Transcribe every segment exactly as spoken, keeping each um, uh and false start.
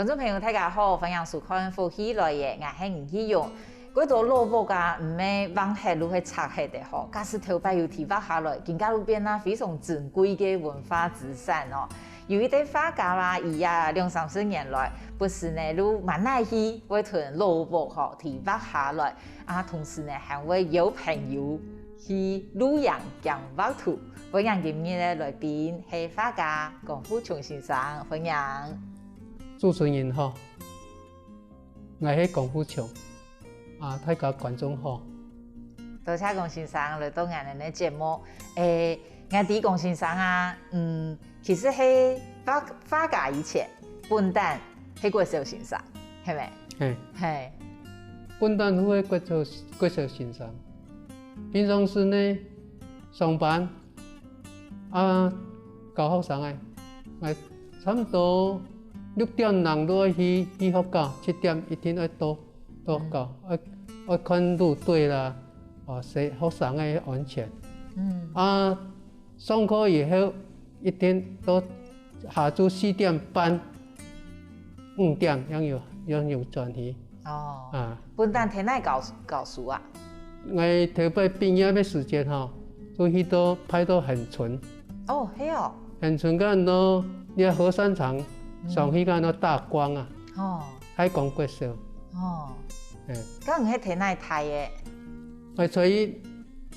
觀眾朋友，大家好，歡迎收看《福氣來了》，𠊎係吳奇勇。 該兜老屋啊，毋係橫忒就係拆忒个吼，假使頭擺有地劃下來，今下就變啊非常珍貴个文化資產哦。有一個畫家啦，佢啊兩三十年來，不時呢就滿哪去會同老屋吼地劃下來，啊同時呢還會邀朋友去露營兼畫圖。歡迎今日个來賓係畫家江富松先生，歡迎。主持人好。 𠊎係江富松，啊大家觀眾好。多謝江先生來到𠊎等个節目。誒，𠊎知江先生啊，嗯，其實係畫畫家以前，本旦係國小先生，係無？係。係。本旦係國小國小先生，平常時呢上班， 啊教學生仔，𠊎差毋多六點零就愛去去學校，七點一定愛到到學校，愛愛看路隊啦，啊學學生仔安全。啊上課以後一定到下晝四點半、五點正有正有轉去。 哦，啊本旦在哪教教書啊？𠊎頭擺畢業个時節吼，就去到派到恆春。哦，係哦。恆春該安到這核三廠上去該安到大光啊，哦，大光國小。哦，嗯，該你係在哪大个？𠊎在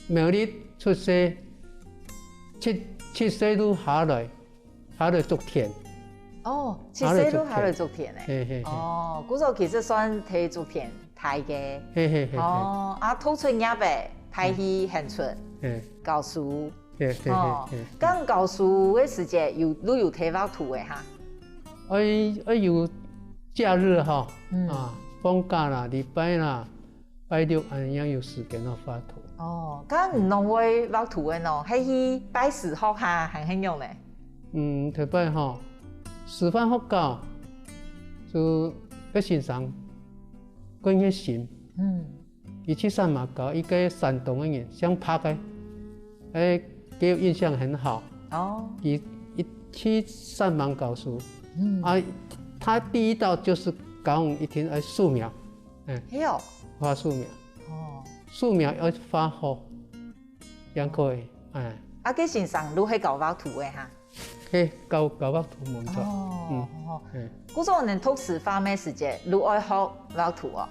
苗栗出世，七七歲就下來， 下來種田。哦，七歲就下來種田呢。嘿嘿嘿。哦，故所其實算在種田大个。嘿嘿嘿嘿。哦，啊讀出業个，大去恆春，嘿，教書。嘿嘿嘿哦，嘿。該教書个時節有就有在畫圖个哈？愛愛有假日哈，嗯，啊放假啦，禮拜啦， 拜六恁樣有時間來畫圖。哦，該你攏會畫圖个喏，係去拜師學哈，還係仰呢？嗯，頭擺吼，師範學校就該先生更熱心，嗯，佢去三艋教一個山東个人，姓白个，誒，給我印象很好。哦，佢一去三艋教書，嗯，啊，他第一道就是教我們一定愛素描。 嗯，係哦，畫素描，哦，素描愛畫好，正可以，哎。啊該先生就係教畫圖个哈？嘿，教教畫圖無錯。哦，嗯，哦，嗯，故所你讀師範个時節，就愛學畫圖哦？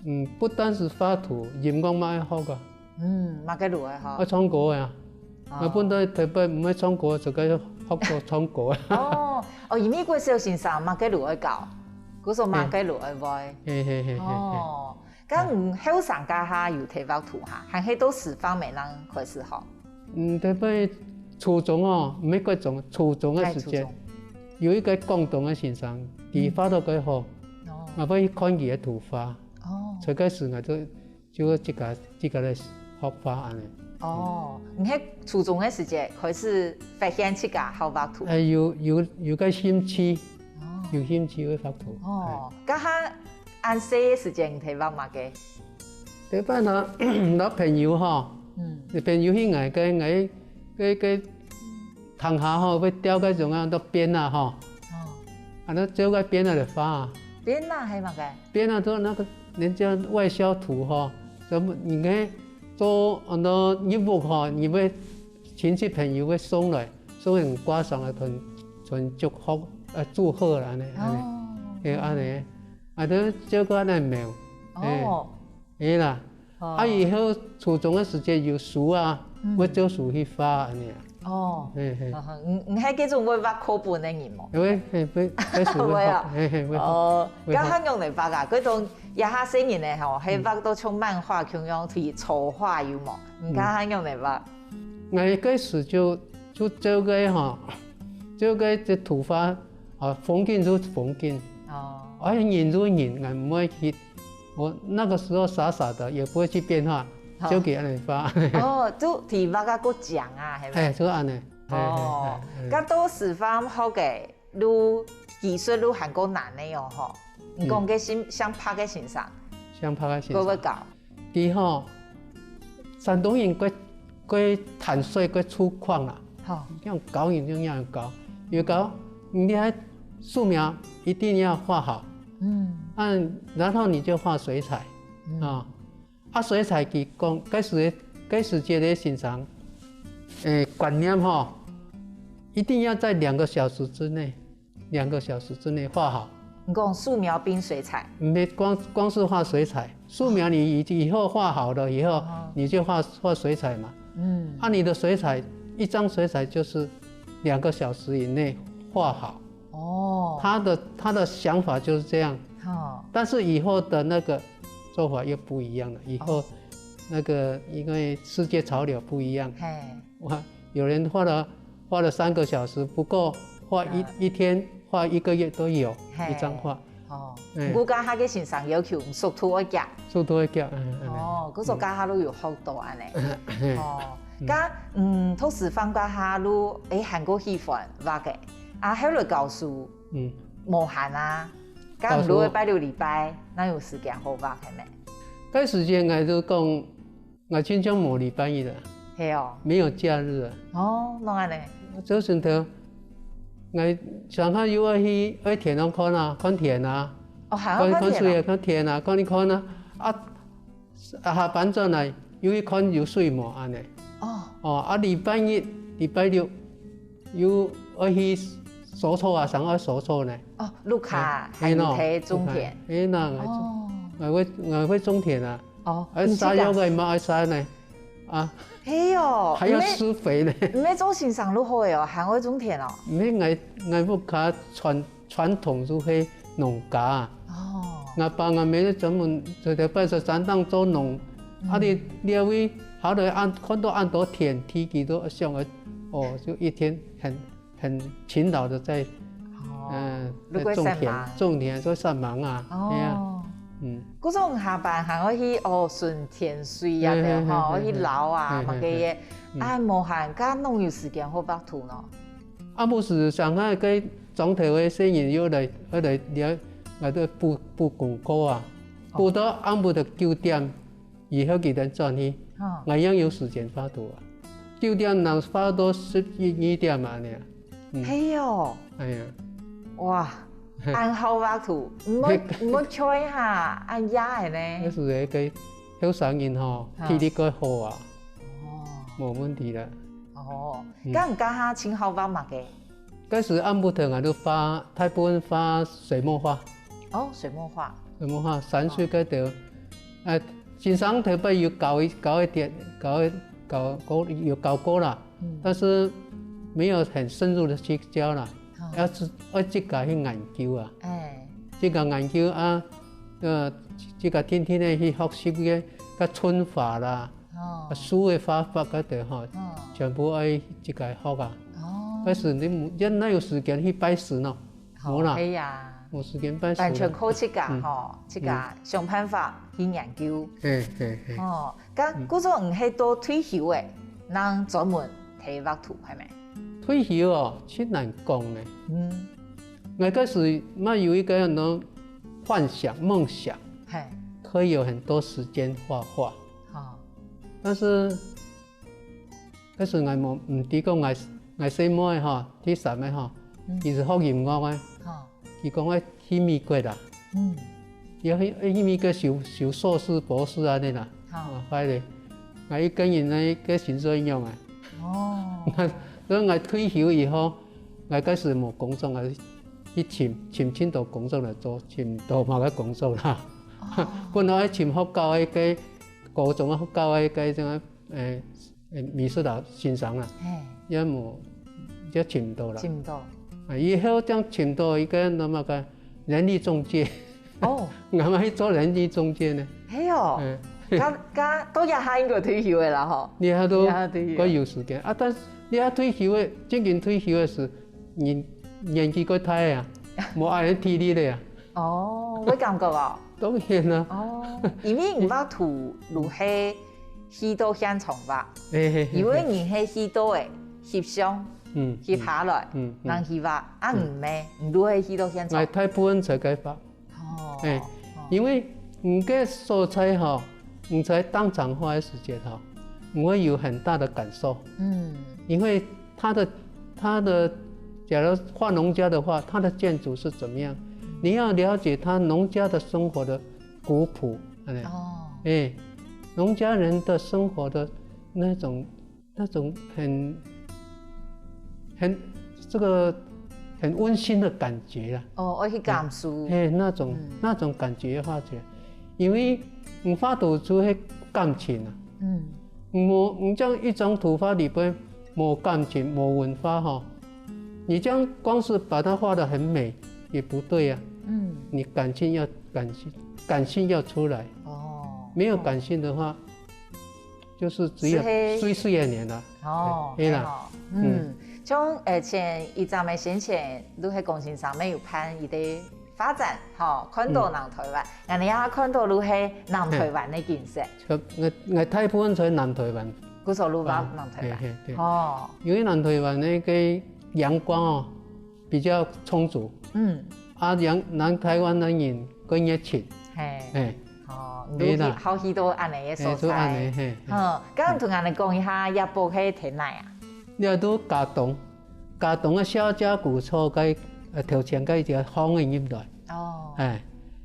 嗯，不單是畫圖，音樂嘛愛學个。 嗯，麼个就愛學？愛唱歌个啊。哦，𠊎本來頭擺毋會唱歌，就該學做唱歌啊。哦，哦，因為國小先生麼个就愛教，故所麼个就愛會。嘿嘿嘿嘿嘿。哦，該你後生該下有在畫圖哈，還係到師範个正開始學？嗯，頭擺初中哦，毋係國中，初中个時節，哎，初中，有一個廣東个先生，佢畫到蓋好，哦，𠊎會去看佢个圖畫，哦，所以開始𠊎就 就自家自家來學畫恁呢。哦，你係初中个時節開始發現自家好畫圖？哎，有有有個興趣，哦，有興趣會畫圖。哦，該下恁細个時節你在畫麼个？頭擺啊，摎朋友吼，嗯，朋友去𠊎个𠊎个个堂下吼，會吊該種啊，做匾仔吼，哦，啊，該照該匾仔來畫啊。匾仔係麼个？ 匾仔做那個人家外銷圖吼，什麼你看做很多衣服吼，你會親戚朋友會送來，送來你掛上來同同祝福呃祝賀啦，恁呢恁呢，哦，嘿恁呢，啊都照該恁呢描，嘿，哦，嘿啦，哦，啊以後初中个時節有書啊，嗯，會照書去畫恁呢啊。 哦，嘿嘿，嗯哼，你你係該種會畫課本个人無？會，嘿會，會書會畫，會啊，嘿嘿會畫，哦，會畫。該還仰般畫啊？該種這下細人仔吼，係畫到像漫畫共樣，去草畫有無？你該還仰般畫？𠊎該時就就照該吼，照該這圖畫，啊風景就風景，哦，啊人就人，𠊎毋會去 我那個時候傻傻的，也不會去變化，好，就給恁呢畫。哦，就題目啊，過講啊，係無？哎，就恁呢。哦，該到師範學个，就技術就還過難个喲吼。你講个姓姓白个先生，姓白个先生，過會教。佢吼，山東人過過坦率，過粗獷啦。好，像教人就恁樣教，有教，你還素描一定要畫好，嗯，啊，然後你就畫水彩，嗯，啊，啊，水彩佢講，該時，該時節个先生，誒，觀念吼，一定要在兩個小時之內，兩個小時之內畫好。你講素描並水彩？毋係光，光是畫水彩，素描你以，以後畫好了以後，哦，你就畫，畫水彩嘛。嗯，啊，你的水彩，一張水彩就是兩個小時以內畫好。哦，他的，他的想法就是這樣。哦，但是以後的那個做法又不一樣了。以後，哦，那個因為世界潮流不一樣，嘿，哇，有人畫了，畫了三個小時，不過畫一，嗯，一天、畫一個月都有，嘿，一張畫。哦，哎，毋過該下个先生要求速度愛遽。速度愛遽，嗯，嗯。哦，故所該下都有學到恁呢。嘿，哦，嗯，該，嗯，讀師範該下都，誒，還過喜歡畫个，啊，後來教書，嗯，無閒啊，該毋都會拜六禮拜，哪有時間好畫係無？該時間𠊎就講， 𠊎親像無禮拜一啊，係哦，沒有假日啊。哦，仰恁呢？做陣頭，𠊎上下又愛去，愛田項看啊，看田啊，哦，還愛看田哦。看，看水啊，看田啊，看一看啊，啊，啊，下班轉來又去看有水無恁呢。哦，哦，啊，禮拜一、禮拜六又愛去收草啊，上愛收草呢。哦，屋下，哎，還有在種田。哎，那，哦，𠊎會，𠊎會種田啊。 哦，啊，你自家，曬藥个嘛愛曬呢，啊，係哦，還要施肥呢。毋係，毋係做先生就好个哦，還愛種田哦。毋係，𠊎，𠊎屋下傳，傳統就係農家啊。哦，𠊎爸𠊎姆專門在，在半山山頂做農，嗯，啊，你，你位下來恁，看到恁多田地，佢都想个，哦，就一天很 很勤勞的在，哦，呃，在種田，你會煞猛。種田，做煞猛啊，哦，係啊，嗯。故所下班還愛去，哦，巡田水啊，嘿，嘿，對吼，嘿，嘿，去撈啊，嘿，嘿，麼个个，嘿，嗯。啊，無閒，該仰有時間好畫圖呢？啊，毋係，上下个庄頭个細人又來，又來了，來到補，補功課啊，哦。補到暗晡个九點， 以後佢等轉去，哦。𠊎正有時間畫圖啊。九點人畫到十一二點啊，恁呢啊。嗯。係哦。哎呀。哇，恁好畫圖，毋好，毋好吹哈，恁野个呢。該時个後生人吼，哦。體力較好啊。哦。無問題啦。哦，嗯。該你該下盡好畫麼个？ 該時暗晡頭𠊎都畫，大部分畫水墨畫。哦，水墨畫。水墨畫，山水該兜。哦。呃，先生頭擺有教一，教一點，教一，教過，有教過啦，嗯。但是沒有很深入的去教啦，哦。要自，要自家去研究啊。哎。自家研究啊，呃，自家天天个去學習个，个皴法啦， 哦。啊，書个畫法該兜吼，哦。全部愛自家學啊。哦。該時你無，也哪有時間去拜師呢？哦，無啦。係啊。無時間拜師啦。完全靠自家，嗯。吼，自家，嗯。想辦法去研究。嘿，嘿，嘿。哦，該，嗯。故所你係到退休个，正專門在畫圖，係無？退休哦，真難講呢。嗯。𠊎該時嘛有一個那種幻想、夢想，嘿。可以有很多時間畫畫。哦。 但是，該時𠊎無，毋知講𠊎，𠊎細妹吼，第三个吼，嗯。佢係學音樂个，吼。佢講愛去美國啦。嗯。佢愛去，愛去美國修，修碩士、博士恁呢啦。吼。啊，壞咧，𠊎一個人呢，該心酸樣啊。哦。所以𠊎退休以後，𠊎開始無工作啊，去尋，尋盡多工作來做，尋到麼个工作啦。哦。本來愛尋學校个，該高中个學校个，該種个 誒，誒，美術老先生啊，嘿。也無，也尋毋到啦。尋毋到。啊，以後正尋到一個那麼个人力中介。哦。𠊎嘛去做人力中介呢。係哦。嗯。該，該，到這下應該退休个啦吼。這下都這下退休。還有時間啊，但是這下退休个，正經退休个時，年，年紀過大啊，無恁樣體力了啊。哦，會感覺哦。當然啦。哦，因為你畫圖就係 去到現場畫，嘿，嘿，嘿，因為你係去到个翕相，嗯，翕下來，嗯，嗯。正去畫，啊，嗯。毋係，毋就係去到現場。𠊎大部分在該畫。哦，嘿，哦。因為你个素材吼，你在當場畫个時間吼，你會有很大的感受。嗯。因為他的，他的假如畫農家的話，他的建築是怎麼樣？你要了解他農家的生活的古樸，哎，哦，哎，農家人的生活的那種那種很很这个很温馨的感觉啦。哦，愛去感受。哎，那种、嗯那种感觉的话，觉得，因为你画图就会感情啊。嗯，我你这样一张图画里边没感情、没文化哈，你这样光是把它画得很美也不对啊。嗯，你感性要感性感性要出来。哦，没有感性的话，就是只有是嘿水水的年啦。哦，嘿啦，嘿吼，嗯，像呃前一站的先前，都係公先生乜有辦一个畫展，吼，看到南台灣，人家也看到都係南台灣的景色。我我大部分在南台灣，故所都畫南台灣，嘿嘿对，哦，因为南台湾那个阳光哦比较充足，嗯，啊阳南台湾的人更热情，嘿，嘿，哦，你都去好去到恁呢个所在，嘿，就恁呢，嘿，嗯，刚刚同人讲一下，也不係天哪啊。 你都加東，加東个小姐古厝个呃頭前个一个巷仔入來，哦，哎，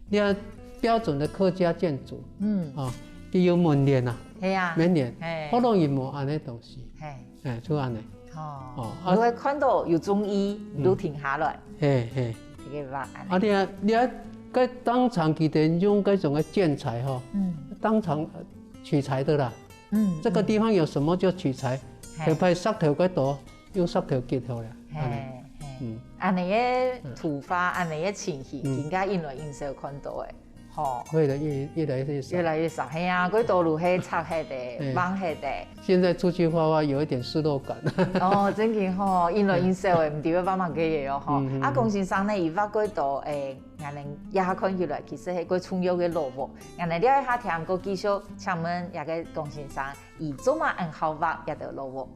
你標準的客家建築，嗯，哦，佢有門簾啊，係啊，門簾，係，好容易無恁呢東西，係，哎，就恁呢，哦，哦，啊，你會看到有中意，嗯，就停下來，係係，這个話，啊，你啊你啊，該當場佢等用該種个建材吼，嗯，當場取材的啦。 嗯，這個地方有什麼就取材，嘿，頭擺石頭个多，用石頭結好了，嘿，嘿，恁呢个圖畫，恁呢个情形，嗯，今下印來印少看到个，吼，會的，越越來越少，越來越少，係啊，該道路係拆忒个，嘿，橫忒个。現在出去畫畫有一點失落感。哦，真个吼，印來印少个，毋知愛畫麼个个哦吼。嗯嗯，啊，龔先生呢，佢畫該道，誒，𠊎等這下看起來，其實係个重要个老屋。 𠊎等尞一下，聽過繼續，請問這个龔先生，佢做麼恁好畫這兜老屋？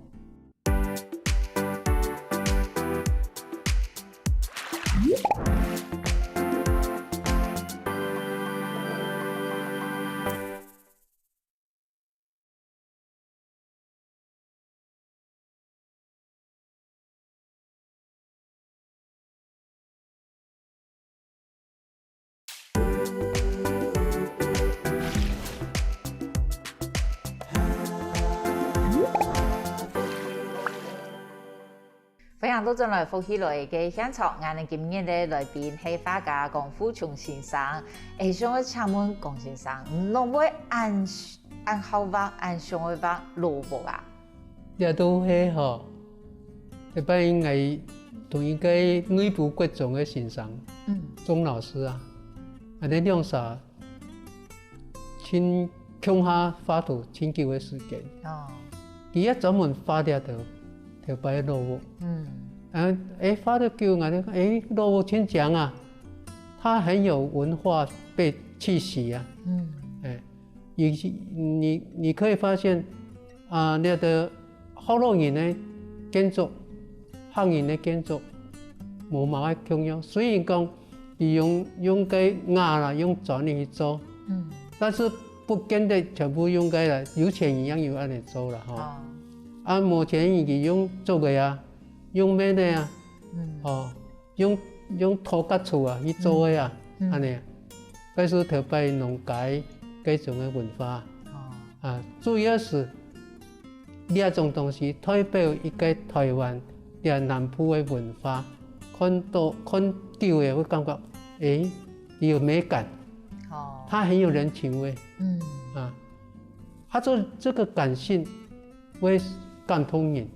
歡迎倒轉來福氣來个現場，𠊎等今日个來賓係畫家江富松先生。誒，想愛請問江先生，你仰會恁恁好畫，恁想愛畫老屋啊？ 這都係吼，一擺𠊎同一个內埔國中个先生，嗯，鍾老師啊，𠊎等兩儕盡共下畫圖盡久个時間。哦，佢也專門畫這兜頭擺个老屋。嗯，啊，誒，畫到久，𠊎等講，誒，老屋盡靚啊，它很有文化被氣息啊。嗯，誒， 你你你可以發現，啊，那個福佬人个建築，客人个建築，無麼个共樣。雖然講佢用用个瓦啦，用磚去做，嗯，但是不見得全部用个啦，有錢人也有恁呢做啦，吼。哦，啊，無錢人佢用竹个啊，用木个啊，嗯，哦， 用用土角厝啊去做个啊，嗯，恁呢，該係頭擺農家个該種个文化。哦，啊，主要係這種東西代表一个台灣這南部个文化，看到看久了會感覺，誒，有美感，哦，它很有人情味。嗯，啊，它做這個感性會感動人。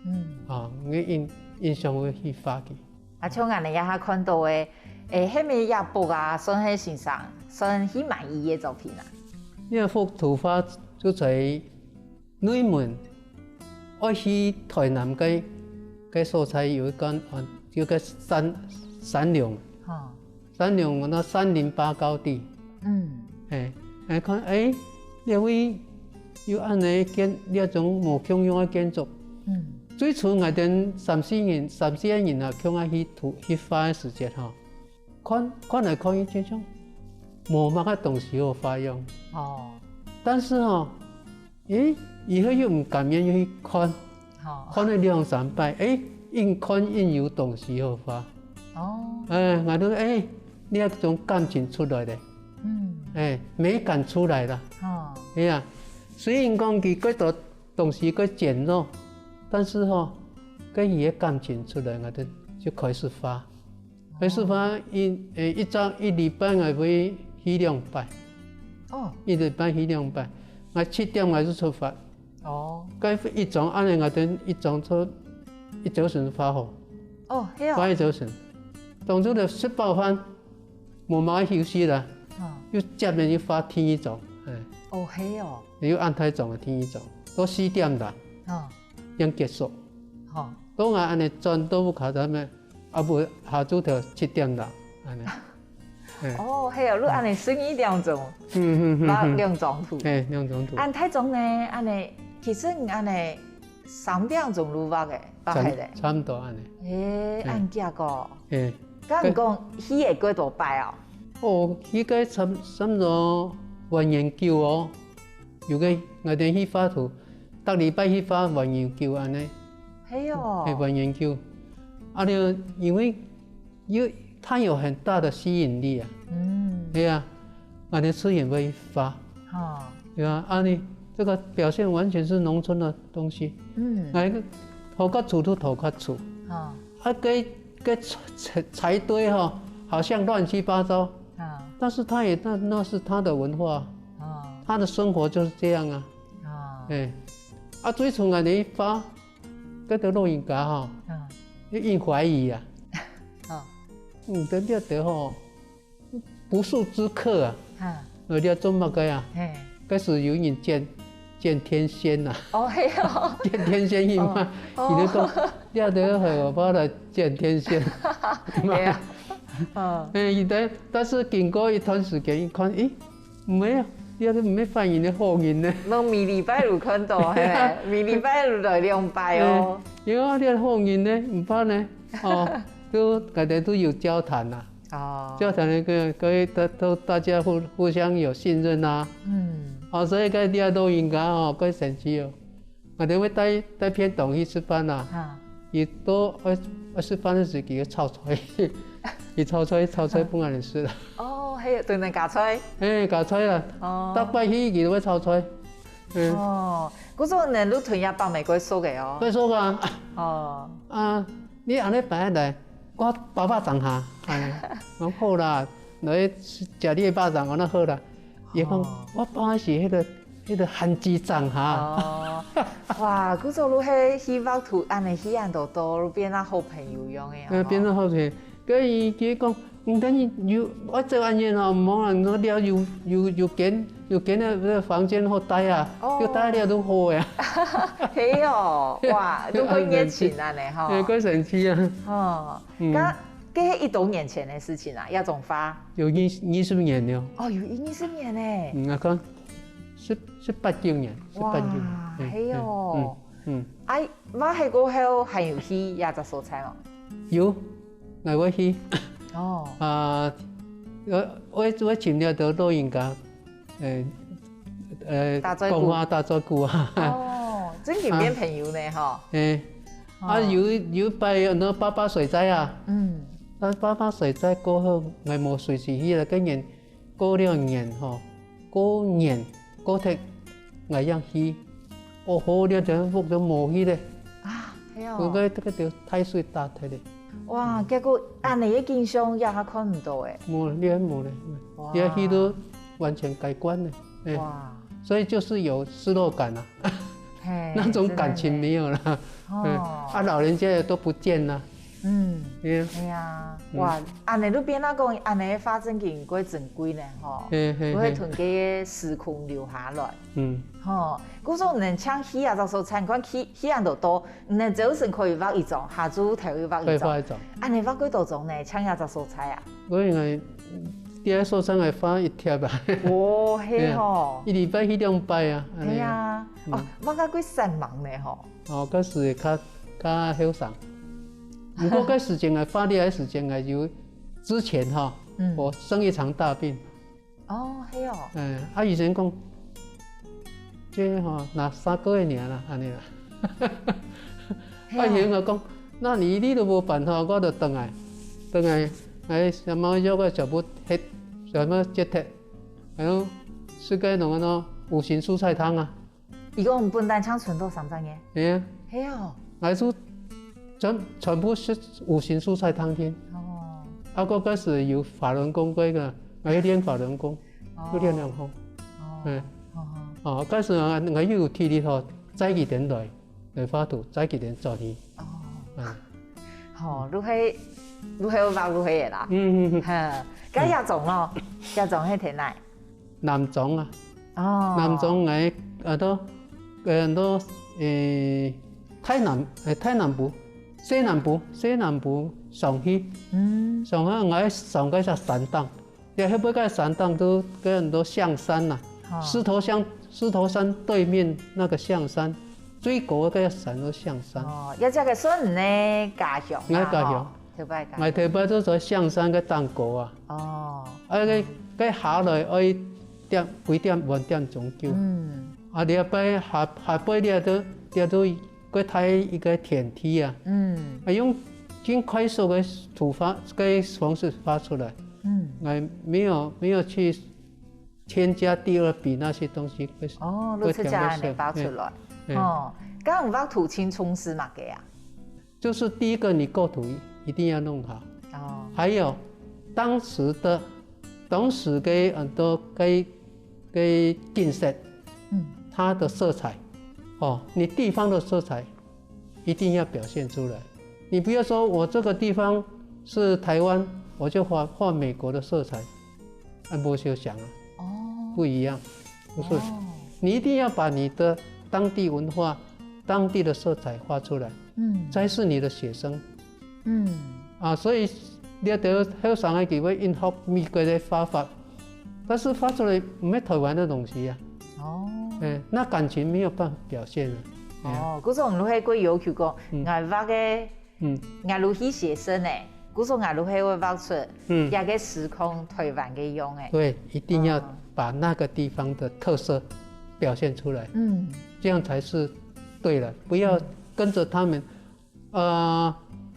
嗯，啊，𠊎印印象會去畫佢。 啊，像𠊎等這下看到个，誒，係毋係這幅啊，算係先生，算係滿意个作品啊？這幅圖畫就在內門，愛去台南个个所在有一間，啊，有個山山林，吼，山林，那山林八高地。嗯，嘿，來看，誒，這位有恁呢建，這種無共樣个建築。嗯， 最初𠊎等三四人，三四个人啊，共下去圖去畫个時節吼，看看來看去，就像無麼个東西好畫樣。哦，但是吼，誒，以後又毋甘願又去看，哦，看了兩三擺，誒，硬看硬有東西好畫。哦。哎，𠊎就，哎，你那種感情出來了，嗯。哎，美感出來了。哦。哎呀，雖然講佢幾多東西个減弱，但是吼，跟佢个感情出來，𠊎就，就開始畫。開始畫一，哎，一張，一禮拜𠊎會去兩擺。哦。一禮拜去兩擺，𠊎七點𠊎就出發。 哦。該一張恁樣，𠊎等一張就一朝晨畫好，哦，係哦。畫一朝晨，當初就食飽飯，無麼个休息啦，哦。又接連又畫第二張，哎。哦，係哦。又恁大張个第二張，到四點啦，哦。正結束。哦。到𠊎恁樣轉到屋下，咱們啊，無，下晝頭七點啦，恁樣。嘿。哦，係哦，你恁樣十二點鐘，嗯，嗯，嗯，畫兩張圖。嘿，兩張圖。恁大張呢，恁樣，其實你恁樣三點鐘就畫个，畫好咧。差，差不多恁樣。嘿，嘿。恁遽哦。嘿。該你講，去个幾多擺哦？哦，去个差，差不多還原久哦。有个，𠊎等去畫圖，逐禮拜去畫還原久恁樣。係哦。嘿，還原久。啊，就因為 因為它有很大的吸引力啊。嗯。對啊，啊，你自然會發。哦。對啊，啊，你這個表現完全是農村的東西。嗯。那個頭殼粗都頭殼粗。哦。啊，該，該柴，柴，柴堆哈，好像亂七八糟。啊。但是它也，那，那是它的文化。哦。它的生活就是這樣啊。哦。哎。啊，最初啊，你發 該兜老人家吼，嗯。就已經懷疑啊。哦。嗯，這，這兜吼，不速之客啊。哈。呃，這做麼个啊？嘿。該時有人撿，撿天仙啊。哦，係哦。撿天仙去賣，哦。佢就講，哦。這兜係我來撿天仙。對啊。嗯。哎，但，但是經過一段時間，一看，咦， 毋係啊，這都毋係壞人个好人呢。你每禮拜有看到，係無？每禮拜有來兩擺哦。哎，有啊，這好人呢，毋怕呢。哦，都，大家都有交談啦。哦。交談那個，可以大，都大家互，互相有信任啊。嗯。哦，所以該這老人家哦，蓋神奇哦。 𠊎兜會帶，帶便當去食飯啊。哈。佢到愛，愛食飯个時，佢會炒菜，佢炒菜，炒菜分𠊎兜食啦。哦，係，同人夾菜。嘿，夾菜啊。哦。逐擺去佢都會炒菜。嗯。哦，故所你就同這伯姆蓋熟个哦。蓋熟啊。哦。啊，你恁樣擺下來，我包肉粽下，恁樣。講好啦，來食你个肉粽，𠊎講好啦。 佢講，哦。我包个係該个，該个番薯粽哈。哦，哇，故所你係去畫圖，恁樣去恁多多，變啊好朋友樣个哦。呃，變成好朋友。該佢，佢講，嗯，等於有，𠊎做恁樣哦，無人講了有，有，有間，有間个，个房間好待啊，哦。有待了都好呀。係哦，哇，都蓋熱情恁樣吼。哎，蓋神奇啊。哦，嗯。該，該係幾多年前个事情啊，這種畫。有二，二十年了。哦，有二十年呢。嗯，𠊎看， 十，十八九年，十八九年。哇，嗯，係哦。嗯，嗯。哎，畫好過後還有去這隻所在無？有，𠊎會去。哦。啊，𠊎，𠊎，𠊎尋了兜老人家，呃，呃，打嘴鼓。講話打嘴鼓啊。哦，正經變朋友呢，吼。哎，啊，哦。有，有一擺，那八八水災啊。嗯。那八八水災過後，𠊎無隨時去了，今年 過了年吼，過年，過忒，𠊎正去，哦吼，這兜屋都無去咧。啊，係哦。𠊎个這个就大水打忒咧。哇，結果恁樣个景象也還看毋到誒。無咧，無咧，哇。也去到完全改觀咧，哎。哇。所以就是有失落感啊。 嘿，那種感情沒有了。真的呢。哦。嗯，啊，老人家也都不見了。嗯，對啊。哎呀，嗯。哇，恁樣就變到講，恁樣畫正經蓋珍貴呢，吼。嘿，嘿，嘿。會同个時空留下來。嗯。吼，故所你像去啊，到時候參觀去，去恁多多，你朝晨可以畫一張，下晝頭又畫一張。可以畫一張。恁樣畫幾多張呢？像這隻所在啊？我應該，第一所在來畫一貼啊。哦，嘿吼。對啊，一禮拜去兩擺啊，恁樣啊。對啊。 哦，嗯。畫甲幾煞猛呢吼。哦，該時較，較後生。毋過該時間啊，畫畫个時間啊，有之前哈，嗯。我生一場大病。哦，係哦。哎，啊，醫生講，這吼，若三個月爾啦，恁樣啦。係哦。啊，醫生就講，那你一日都無辦法，我就轉來，轉來，哎，什麼藥个全部hết，什麼絕忒，然後食个那个呢，五行蔬菜湯啊。一共本單淨存到三十个？哎呀，係哦。還是全，全部係五行蔬菜湯添。哦。啊，我開始有法輪功个，我去練法輪功，哦。就練兩項。哦。哎。哦。哦，開始啊，我又有體力吼，再去練來。 來畫圖，再去練轉去。哦。嗯。吼，愈係，愈係畫愈係个啦。嗯，嗯，嗯。哈，該這種哦，這種係在哪？南庄啊。哦。南庄个，呃，都，呃，都，呃，台南，呃，台南部，西南部，西南部上去。嗯。上去，𠊎上个係山頂。 這後背个山頂都，該很多象山吶，哦。獅頭象，獅頭山對面那個象山，最高个山都象山。哦，這隻个算你个家鄉啦，𠊎家鄉。吼，頭擺家鄉。𠊎頭擺就在象山个頂高啊。哦。啊，該，該下來愛點，幾點，半點鐘久。嗯。啊，你要背下，下背你都，你都 過大一個田地啊，嗯。啊，用盡快速个圖畫，个方式畫出來。嗯。哎，沒有，沒有去添加第二筆那些東西，會，哦，會就自家恁樣畫出來。哎，哎。哦，該你畫圖盡重視麼个啊？就是第一個，你構圖一定要弄好。哦。還有，當時的，當時个很多个，个景色，嗯。它的色彩，哦，你地方的色彩， 一定要表現出來。你不要說我這個地方是台灣，我就畫，畫美國的色彩，啊，無相像啊。哦。不一樣，不是。哦。你一定要把你的當地文化、當地的色彩畫出來，嗯。才是你的寫生。嗯。啊，所以你要得後生个機會，因學美國个畫法，但是畫出來毋係台灣个東西啊。哦。哎，那感情沒有辦法表現啊。哎呀。哦，故所你會過要求講，嗯。𠊎畫个，嗯。𠊎就去寫生呢，故所𠊎就會畫出，嗯。這個時空台灣个樣欸。對，一定要，哦。把那個地方的特色表現出來，嗯。這樣才是對了，不要，嗯。跟著他們 呃，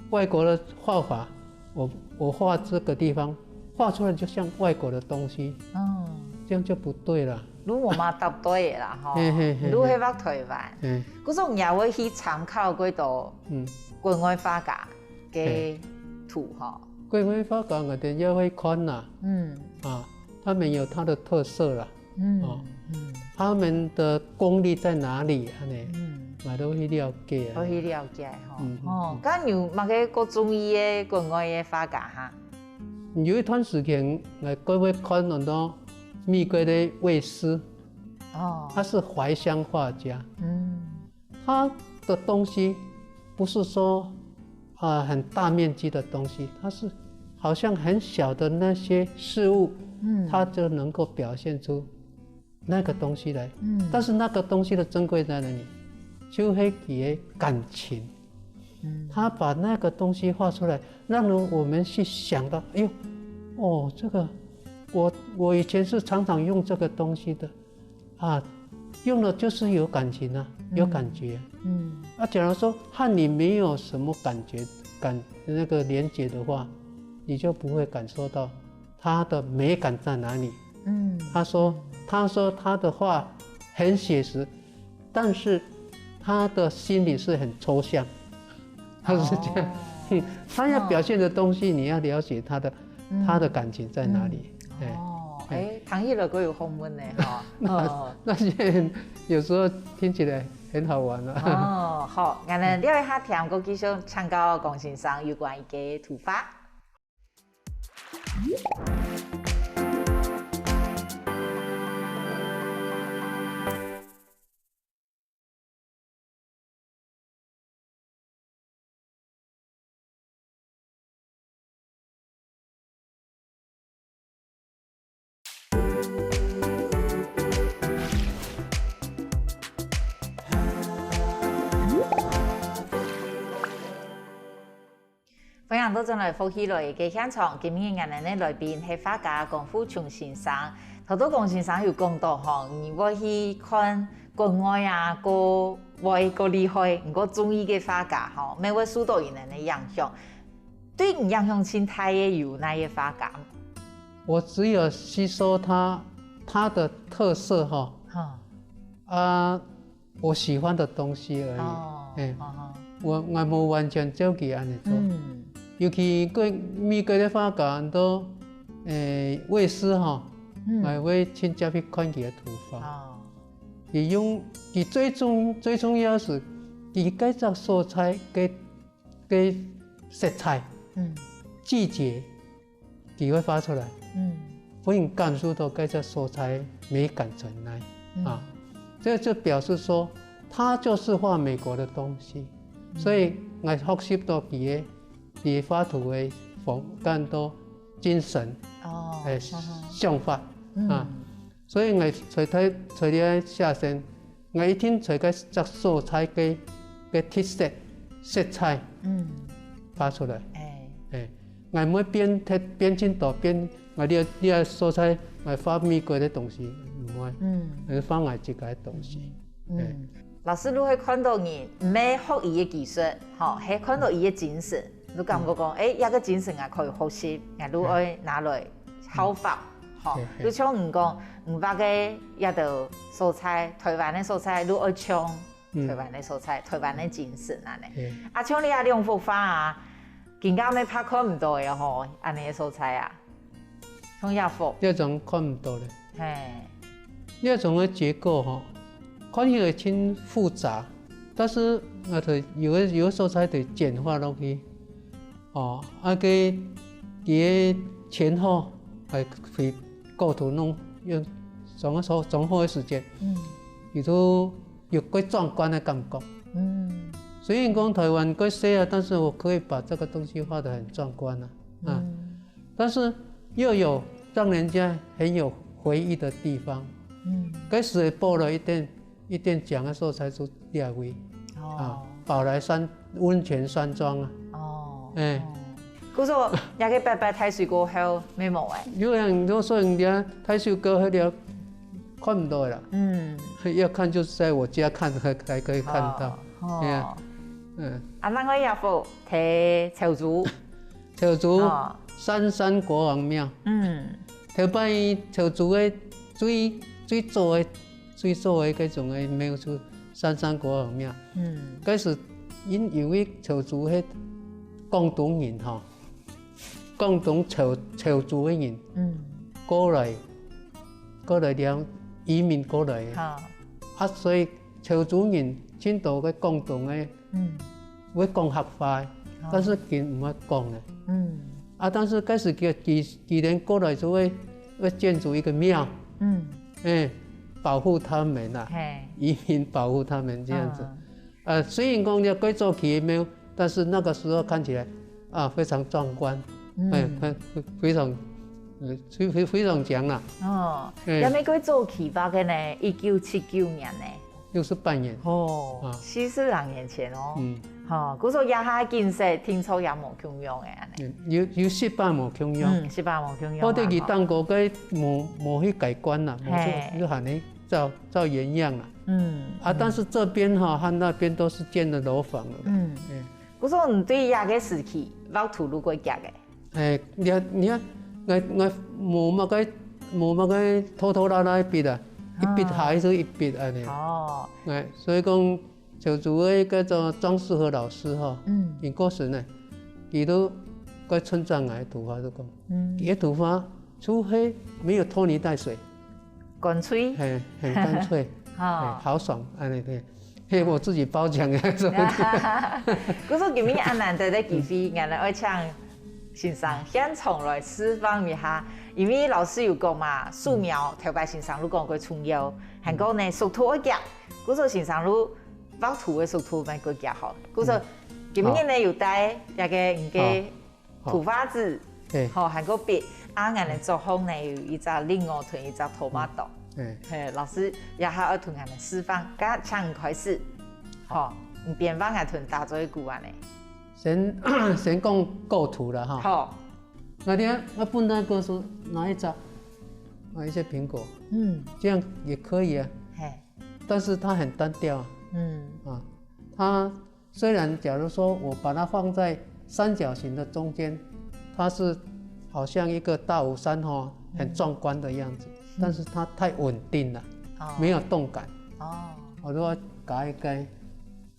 外國的畫法，我，我畫這個地方，畫出來就像外國的東西，哦。這樣就不對了。你無嘛搭對个啦，吼。嘿，嘿，嘿，你係畫台灣，嘿。故所你也會去參考幾多，嗯。國外畫家个，嘿。圖，吼。國外畫家，𠊎等也會看啦。嗯。啊，他們有他的特色啦。 嗯，哦，嗯。他們的功力在哪裡，恁呢，嗯。𠊎都去了解啊。都去了解吼。嗯，嗯，哦，嗯。該你有麼个較中意个國外个畫家哈？有一段時間，𠊎過會看很多美國的衛斯，哦。他是懷鄉畫家。嗯。 他的東西不是說，啊，很大面積的東西，他是好像很小的那些事物，嗯。他就能夠表現出那個東西來。嗯。但是那個東西的珍貴在哪裡？就係佢个感情。嗯。他把那個東西畫出來，讓我們去想到，哎喲，哦，這個，我，我以前是常常用這個東西的， 啊，用了就是有感情啊，嗯。有感覺。嗯。啊，假如說和你沒有什麼感覺，感，那個連結的話，你就不會感受到它的美感在哪裡。嗯。他說，他說他的畫很寫實，但是他的心裡是很抽象。 他是這樣，哦。嗯，他要表現的東西，你要了解他的，嗯。他的感情在哪裡。嗯。哎，哦，哎。哎，聽起來較有學問呢，哈。那，哦。那些人有時候聽起來很好玩啊。哦，好，𠊎等尞一下，聽過繼續請教江先生有關於个圖畫。 歡迎倒轉來福氣來了个現場，今日𠊎等个來賓係畫家江富瓊先生。頭拄講先生有講到吼，你會去看國外啊，過會過厲害，你過中意个畫家吼，乜會受到佢等个影響。對你影響盡大个有哪个畫家？我只有吸收他他的特色哈，哈，啊，我喜欢的东西而已。哦，哎，哦，我我无完全照佢安尼做。嗯尤其个美国的画家很多，诶，卫斯哈，嗯，我会亲自去看佢的图画。哦，佢用佢最重最重要是，佢该只素材个个色彩、嗯季节，佢会画出来，嗯分人感受到该只素材美感存在嗯啊。这就表示说，他就是画美国的东西，所以我学习到佢个佢画图的风，感到精神，哦，诶，哈哈想法嗯啊。所以我找他找你个写生，我一定找个只素材个个特色、色彩嗯，画出来。哎，哎，我毋会变忒变真多，变我你你个素材，我画美国的东西，毋会，嗯我画我自家的东西。嗯，老师，你会看到人，毋係学佢个技术，吼，係看到佢个精神，你感觉讲，哎，这个精神啊可以学习，啊，你会拿来效法，吼嘿，嘿就像你讲，你画个这个素材，台湾的素材，你会像嗯台湾的素材，台湾的精神安尼。哎，啊，像你啊两幅画啊，今个乜拍看毋到个吼，安尼个素材啊，像这幅，这种看毋到了。嘿，这种的结构吼，看起来真复杂，但是啊，就有的有的素材得简化落去，哦，啊个佢个前后还可以构图弄用总个总后的时间，嗯佢都有个壮观的感觉。嗯虽然讲台湾个小啊，但是我可以把这个东西画得很壮观啊，啊，嗯但是又有让人家很有回忆的地方。嗯开始报了一点一点奖的时候才出第二位啊哦，宝来山温泉山庄啊，哦，哎哦，故所也个拜拜太岁过后，没毛哎，有人都说人家太岁过后了看不到了，嗯，要看就是在我家看才才可以看到。哦，哎呀，嗯，啊，另外一幅睇潮州，潮州哦，三山国王庙，嗯头摆潮州的最最早的最早的这种的庙是三山国王庙。嗯开始因因为潮州迄广东人吼，广东潮潮州个人嗯过来过来了移民过来个，好，啊，所以潮州人真多个广东个嗯会讲客话个，但是佢毋会讲个。嗯啊，但是开始佢佢佢连过来就会会建筑一个庙，嗯，哎，保护他们啊，嘿，移民保护他们这样子。嗯呃，虽然讲叫贵州奇庙，但是那个时候看起来啊非常壮观，嗯哎，非非常呃非非非常强啦。哦，嗯也美国做奇葩个呢，一九七九年呢，六十八年，哦啊，四十零年前哦，嗯，吼，故所也下景色听说也无共样个安尼，嗯有有十八无共样。嗯，十八无共样啊，我对佢吼当过个无无去改观啦，无嘿就就喊你照照原样啦。嗯啊，但是这边哈和那边都是建的楼房了。嗯，嗯，故所你对遐个时期，老土路过夹个，哎，你看你看，我我无么个无么个拖拖拉拉一笔啊，一笔啊还是一笔安尼。哦，哎，所以讲，潮州个叫做庄世和老师哈，嗯因过身呢，佢都个村长来图画都讲，嗯，佢个图画就黑，没有拖泥带水，干脆，很很干脆，哎，哈，豪爽安尼个。嘿，我自己褒奖个，什么的。故所今日恁难得个机会，俺来爱请先生现场来示范一下，因为老师有讲嘛，素描头摆先生都讲过重要，还讲呢速度会夹，故所先生都画图个速度蛮过夹吼，故所今日呢有带一个你个好图画纸，嘿，吼，还个笔，啊，俺个桌上呢有一只令哦同一只tomato，哎，嘿，老师也还要同俺们示范，刚请你开始，吼，你边画俺同打做一股啊呢，先先讲构图了哈。好，那天我本来个是哪一只？啊，一些苹果，嗯，这样也可以啊。嘿，但是它很单调啊。嗯，啊，它虽然假如说我把它放在三角形的中间，它是好像一个大武山哈，很壮观的样子，嗯，但是它太稳定了，哦，没有动感。哦，我都要改一改，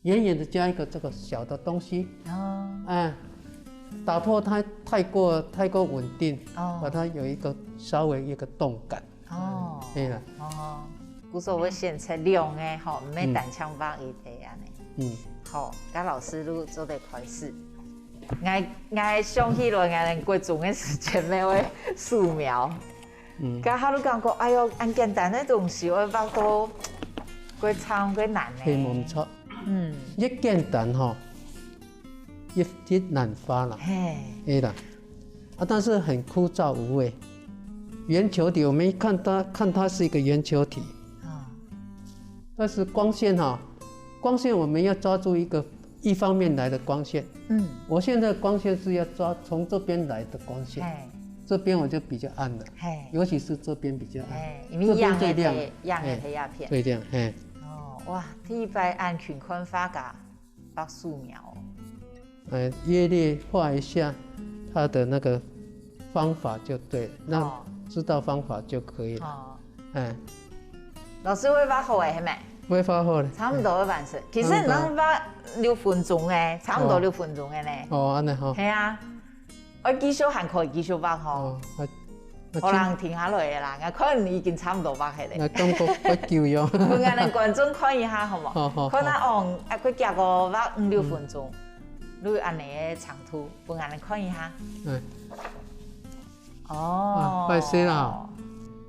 远远的加一个这个小的东西，哦，哎，打破它太过太过稳定，哦，把它有一个稍微一个动感。哦，对了，哦，故所會選擇兩个吼，毋係單淨畫一个安尼。嗯，好，該老師你做得開始。𠊎𠊎想起來，𠊎連國中个時間乜會素描。嗯，該下都感覺，哎喲，恁簡單个東西，會畫到過長過難呢。係，無錯。嗯，越簡單吼，越越難畫啦。嘿，係啦，啊，但是很枯燥無味。圓球体，我们看它看它是一个圆球体，啊，但是光线哈，光线我们要抓住一个一方面来的光线。嗯，我现在光线是要抓从这边来的光线，嘿，这边我就比较暗了，嘿，尤其是这边比较暗，嘿，因为这边最亮，阳的阳的黑暗片。最亮，嘿。哦，哇，第一擺恁勤看畫家畫素描哦。呃，约略畫一下它的那个方法就对了，那哦，知道方法就可以了。哦，哎，老師會畫好个，係無？會畫好了，差不多會完成。其實你能畫六分鐘个，差不多六分鐘个呢。哦，安尼吼。係啊，我繼續還可以繼續畫吼。哦，啊，啊，好啦，停下來个啦，𠊎看你已經差不多畫好了。那中國不久哟。分𠊎等觀眾看一下，好無？好好好。看下哦，啊，佢結果畫五六分鐘，嗯，你安尼个長度，分𠊎等看一下。嗯。 哦，啊，壞勢啦。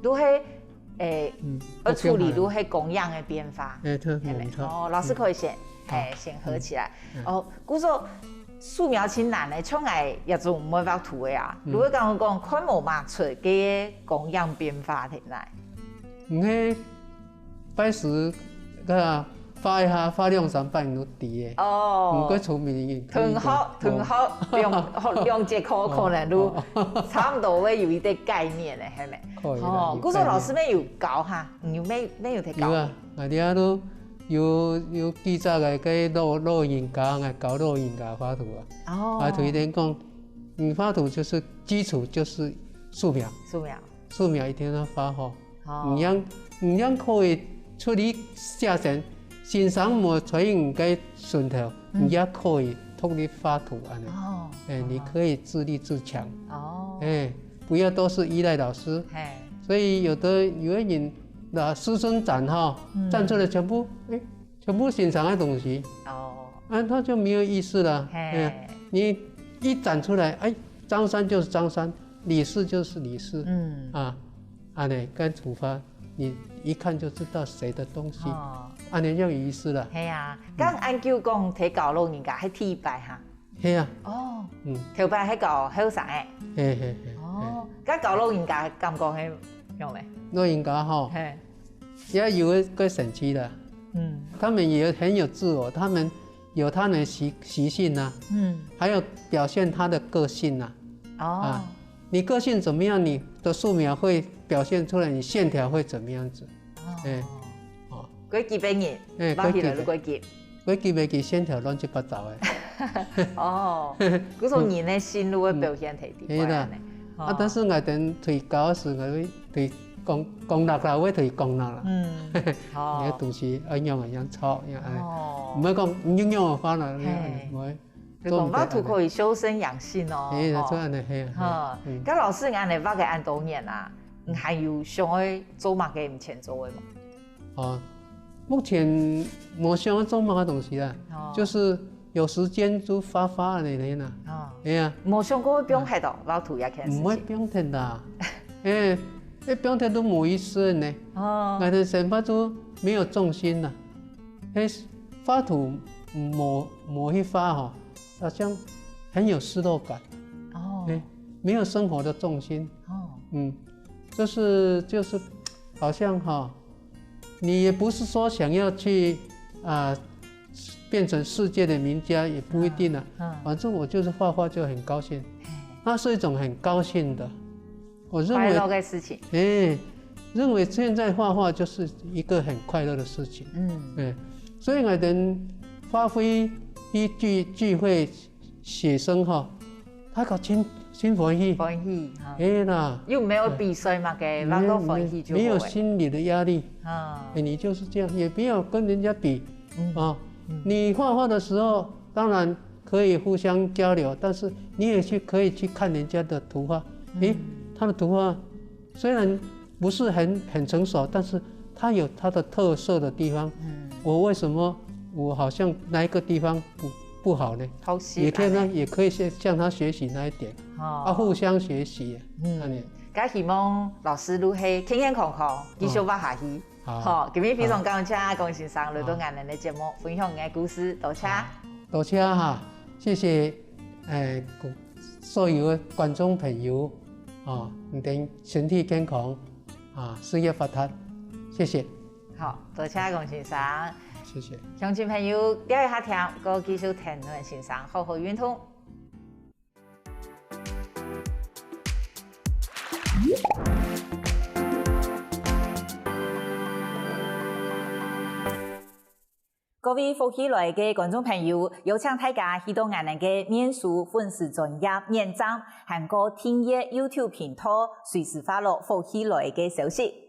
都係，誒，嗯，愛處理都係光影个變化，哎，對，係無？無錯。哦，老師可以先，嗯，哎，好，先合起來。嗯，嗯。哦，故所素描真難呢，像𠊎也總毋會畫圖个啊。嗯。如果講講看無嘛出个光影變化在哪？嗯，該 擺時，个畫一下，畫兩三擺你都知个。哦。毋過聰明人，同學，同學，兩，兩節課可能都，哦，哦，哦，差不多會有一個概念个，係無？可以啦，哦，有概念。故所老師乜有教哈，你有乜，乜有在教？有啊，𠊎這下都有，有幾隻个，个老，老人家，𠊎教老人家畫圖啊。哦。𠊎同佢等講，你畫圖就是基礎就是素描。素描。 素描一定要畫好。哦。毋但，毋但可以出去寫生，先生無在你个脣頭，嗯，你也可以獨立畫圖安尼。哦，哎，你可以自立自強。哦。哎，不要都是依賴老師。嘿。所以有的，有的人，那師生展哈，嗯，展出來全部，哎，全部先生个東西。哦。啊，那就沒有意思了。嘿。哎，你一展出來，哎，張三就是張三，李四就是李四。嗯。啊， 安尼，該圖畫，你一看就知道誰的東西，哦。安尼就有意思了。係啊，嗯。該恁久講在教老人家，係第一擺哈？係啊。哦，嗯。頭擺係教後生个。係，係，係，哦，係。該教老人家感覺係仰仔？老人家吼，係。也有个神奇的，嗯。他們也很有自我，他們有他們的習，習性啊，嗯。還有表現他的個性啊。哦。啊， 你個性怎麼樣，你的素描會表現出來，你線條會怎麼樣子。哦。哎，哦。該幾百人，哎，畫起來都該幾，該幾百个線條亂七八糟个。哦，故所人个心路會表現在地方呢。嗯。係啦。啊，哦。但是𠊎等在教个時，𠊎會在講，講落啦，會在講落啦。嗯，哦。你个東西愛仰仔樣粗，樣仔。哦。毋會講你仰仔畫啦，你嘿。毋會。 就講畫圖可以修身養性哦，係，吼。就恁仔，係啊，係啊，哈，嗯。該老師，你恁仔畫个恁多年啊，你還有想愛做麼个毋曾做个無？哦，目前無想愛做麼个東西啦，哦。就是有時間就畫畫恁仔啦。哦。係啊。無想過會放忒哦，畫圖這件事情。毋會放忒啦。哎，哎，放忒都無意思呢。哦。𠊎等生活就沒有重心啦。哎，畫圖無，無去畫吼， 好像很有失落感。哦。哎，沒有生活的重心。哦。嗯，就是，就是好像哈，你也不是說想要去，啊，變成世界的名家，也不一定啊。嗯，嗯。反正我就是畫畫就很高興，嘿。那是一種很高興的。我认为，快乐的事情。哎，认为现在画画就是一个很快乐的事情。嗯，哎，所以我们发挥一聚聚会学生哈，他搞真真欢喜。欢喜哈。哎啦，又没有比赛嘛，给，没有，让他欢喜就好了。没有心理的压力。啊，哎，你就是这样，也没有跟人家比。嗯，啊，嗯，你画画的时候，当然可以互相交流，但是你也去可以去看人家的图画。诶，他的图画虽然不是很很成熟，但是他有他的特色的地方。嗯，我为什么我好像哪一个地方不不好呢？好奇，也可以呢，也可以向向他学习那一点。哦，啊，互相学习。嗯，那你，该希望老师都系健健康康，继续画下去。好，今日非常感谢江先生来到我们的节目，分享你的故事，多谢。多谢哈，谢谢，诶，所有的观众朋友，哦，你等身体健康，啊，事业发达，谢谢。好，多谢江先生。谢谢。乡亲朋友，这一下听，过继续听阮先生好好运动。各位福氣來个觀眾朋友，邀請大家去到𠊎等个面書粉絲專頁點讚，還過訂閱YouTube頻道，隨時follow福氣來个消息。